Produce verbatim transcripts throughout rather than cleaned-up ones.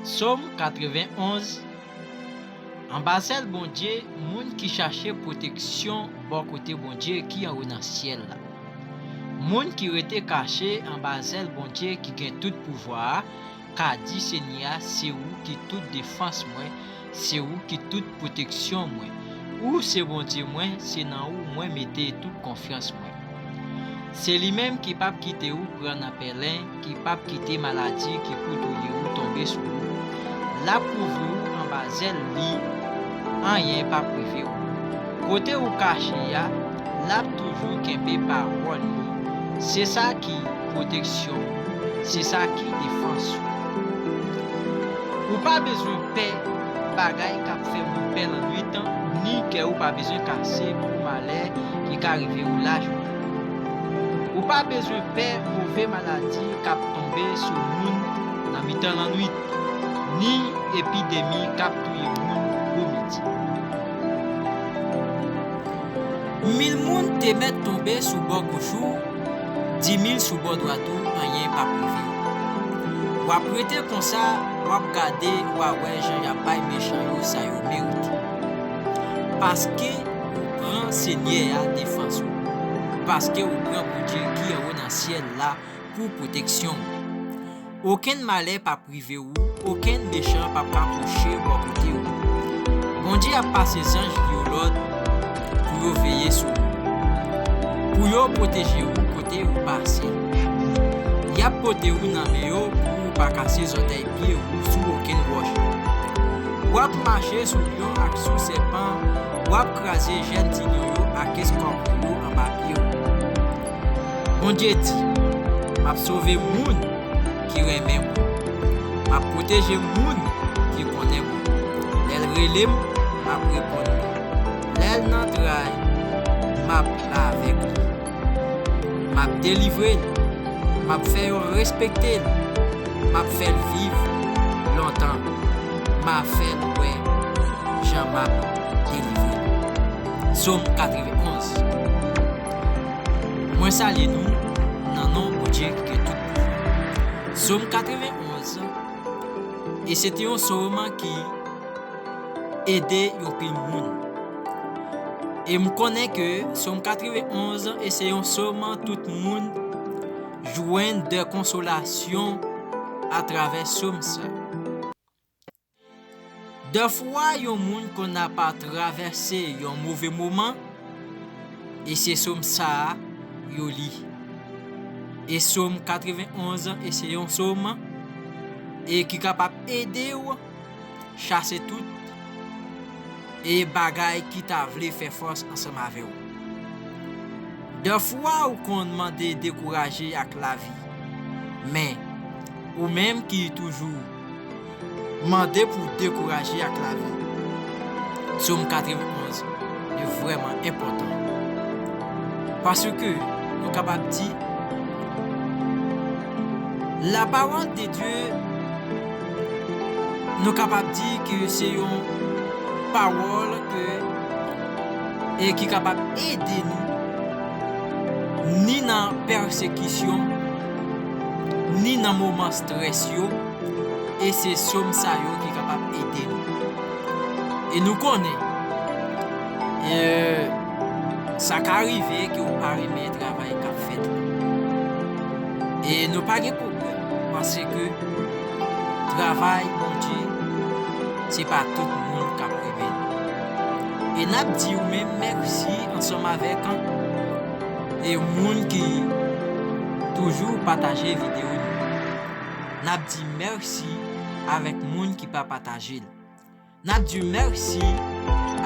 Sòm katrevenn onz. Anba zèl Bondye, moun ki chache pwoteksyon bò kote Bondye ki anwo nan syèl la. Moun ki rete kache anba zèl Bondye ki gen tout pouvwa a ka di Senyè a, se ou ki tout defans mwen, se ou ki tout pwoteksyon mwen. Ou se Bondye mwen, se nan ou mwen mete tout konfyans mwen. Se li menm ki p ap kite ou pran nan pèlen, ki p ap kite maladi ki pou touye ou tonbe sou ou. L ap kouvri ou anba zèl li, anyen p ap rive ou. Kote ou kache a, l ap toujou kenbe pawòl li. Se sa ki pwoteksyon ou, se sa ki defans ou. Ou pa bezwen pè bagay k ap fè moun pè lannwit, ni kè ou pa bezwen kase pou malè ki ka rive ou lajounen. Ou pa bezwen pè move maladi k ap tonbe sou moun nan mitan lannwit, ni epidemi k ap touye moun gwo midi. Mil moun te mèt tonbe sou bò goch ou, di mil sou bò dwat ou, anyen p ap rive w. W ap rete konsa, w ap gade, w a wè jan y ap bay mechan yo sa yo merite. Paske ou pran Senyè a defans ou, paske ou pran Bondye ki anwo nan syèl la pou pwoteksyon w. Okenn malè p ap rive ou, okenn mechan p ap ka pwoche bò kote ou. Bondye ap pase zanj li yo lòd pou yo veye sou ou, pou yo pwoteje ou kote ou pase. Y ap pote ou nan men yo pou ou pa kase zòtèy pye ou sou okenn wòch. W ap mache sou lyon ak sou sèpan, w ap kraze jèn ti lyon yo ak eskòpyon yo anba pye w. Bondye di, m ap sove moun ki renmen mwen. M ap pwoteje moun ki konnen mwen. Lè l rele m, m ap reponn li. Lè l nan tray, m ap la avèk li. M ap delivre l. M ap fè yo respekte l. M ap fè l viv lontan. M ap fè l wè jan m ap delivre l. Sòm katrevenn onz. Mwen salye nou nan non Bondye ki gen tout pouvwa. Sòm katrevenn onz, e se te yon sòm ki ede yon pil moun. E m konnen ke Sòm katrevenn onz, e se yon sòm tout moun jwenn de konsolasyon atravè sòm sa. Dèfwa yon moun konn ap travèse yon move moman, e se sòm sa a yo li. E Sòm katrevenn onz, e se yon sòm, e ki kapab ede w chase tout e bagay ki ta vle fè fòs ansanm avè w. Dèfwa ou konn mande dekouraje ak lavi, men ou menm ki toujou mande pou dekouraje ak lavi. Sòm katrevenn onz yo vrèman enpòtan. Paske nou kapab di, la parole de Dieu, nou kapab di ke se yon pawòl ke, e ki kapab ede nou, ni nan pèsekisyon, ni nan moman estrès yo, e se sòm sa yo ki kapab ede nou. E nou konnen, e, sa ka rive ke ou pa renmen travay k ap fèt la. E nou pa gen pwoblèm, paske travay Bondye, se pa tout moun k ap renmen l. E n ap di ou menm mèsi ansanm avèk, e, moun ki toujou pataje videyo nou. N ap di mèsi avèk moun ki pa pataje l. N ap di mèsi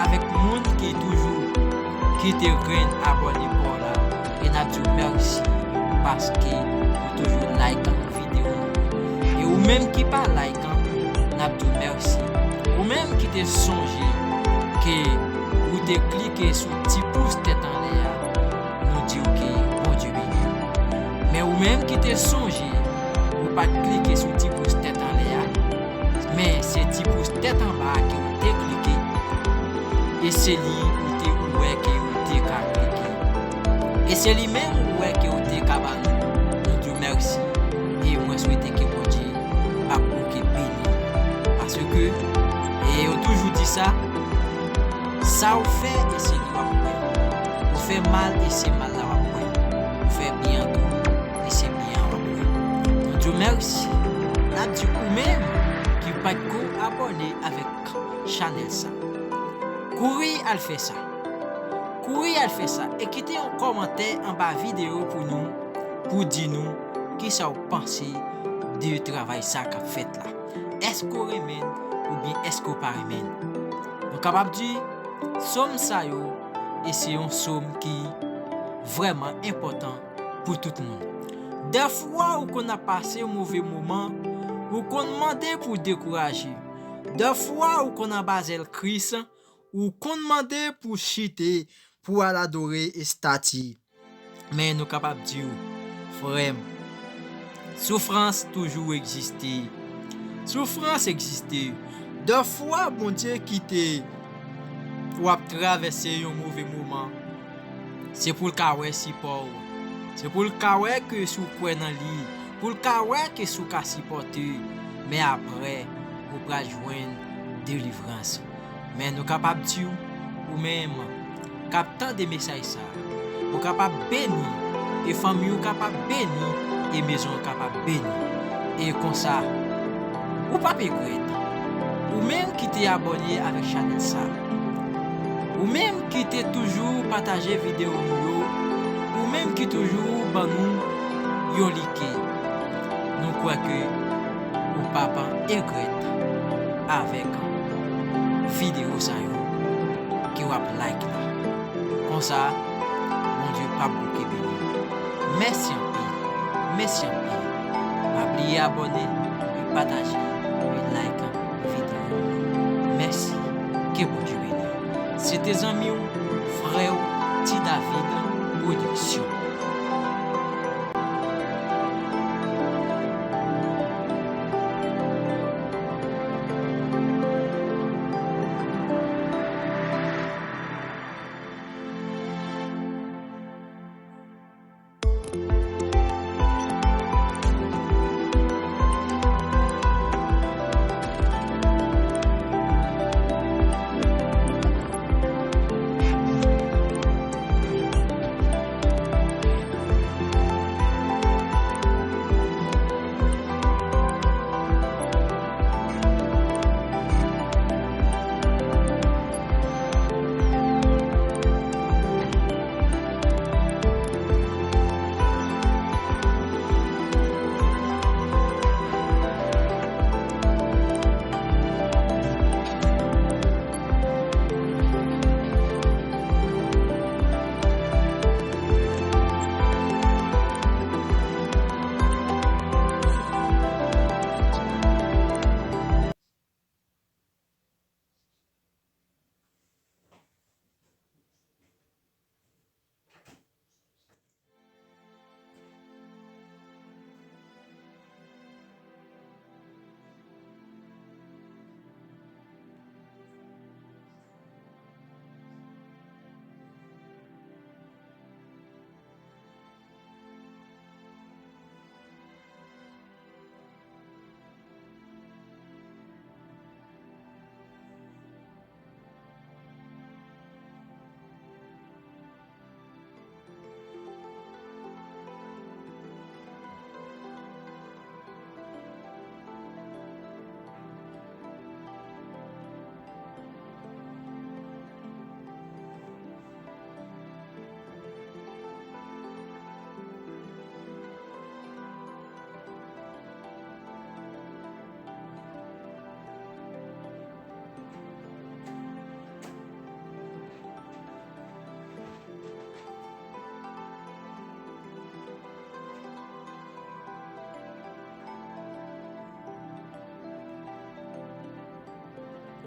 avèk moun ki toujou kite grenn abòne pa w la. E n ap di w mèsi paske ou toujou like videyo nou. E ou menm ki pa like, n ap di w mèsi. Ou menm ki te sonje ke ou te klike sou ti pous tèt anlè a, nou di w ke Bondye beni w. Men ou menm ki te sonje ou pa t klike sou ti pous tèt anlè a, men se ti pous tèt anba a ke ou te klike, e se li ou te ou wè ke ou te ka klike. E se li menm ou wè ke ou te ka ba nou, nou di w mèsi. E mwen swete ke Bondye ap bouke beni Sa, sa w fè e se li w ap wè. Ou fè mal e se mal la w ap wè. Ou fè byen tou e se byen an w ap wè. Nou di w mèsi. N ap di ou menm ki pa t ko abòne avèk chanèl sa, kouri al fè sa. Kouri al fè sa e kite yon kòmantè anba videyo pou nou, pou di nou kisa w panse de travay sa k ap fèt la. Èske w renmen l oubyen èske w pa renmen l? Nou kapab di, sòm sa yo, e se yon sòm ki vrèman enpòtan pou tout moun. Dèfwa ou konn ap pase move moman, ou konn mande pou dekouraje. Dèfwa ou konn anba zèl Kris, ou konn mande pou chite, pou al adore estati. Men nou kapab di w, frè m, soufrans toujou egziste. Soufrans egziste. Dèfwa Bondye kite w ap travèse yon move moman. Se pou l ka wè sipò w. Se pou l ka wè ke si w kwè nan li, pou l ka wè ke si w ka sipòte, men apre, ou pral jwenn delivrans. Men nou kapab di w, ou menm k ap tande mesaj sa, ou kapab beni, e fanmi w kapab beni, e mezon w kapab beni. E konsa, ou p ap regrèt. Ou menm ki te abòne avèk chanèl sa, ou menm ki te toujou pataje videyo nou yo, ou menm ki toujou ban nou yon like, nou kwè ke ou p ap regrèt avèk videyo sa yo ke w ap like la. Konsa, Bondye p ap bouke beni w. Mèsi anpil. Mèsi anpil. Pa bliye abòne, e pataje, e like videyo. Mèsi. Ke Bondye beni w. Se te zanmi w, frè w, Ti David Production.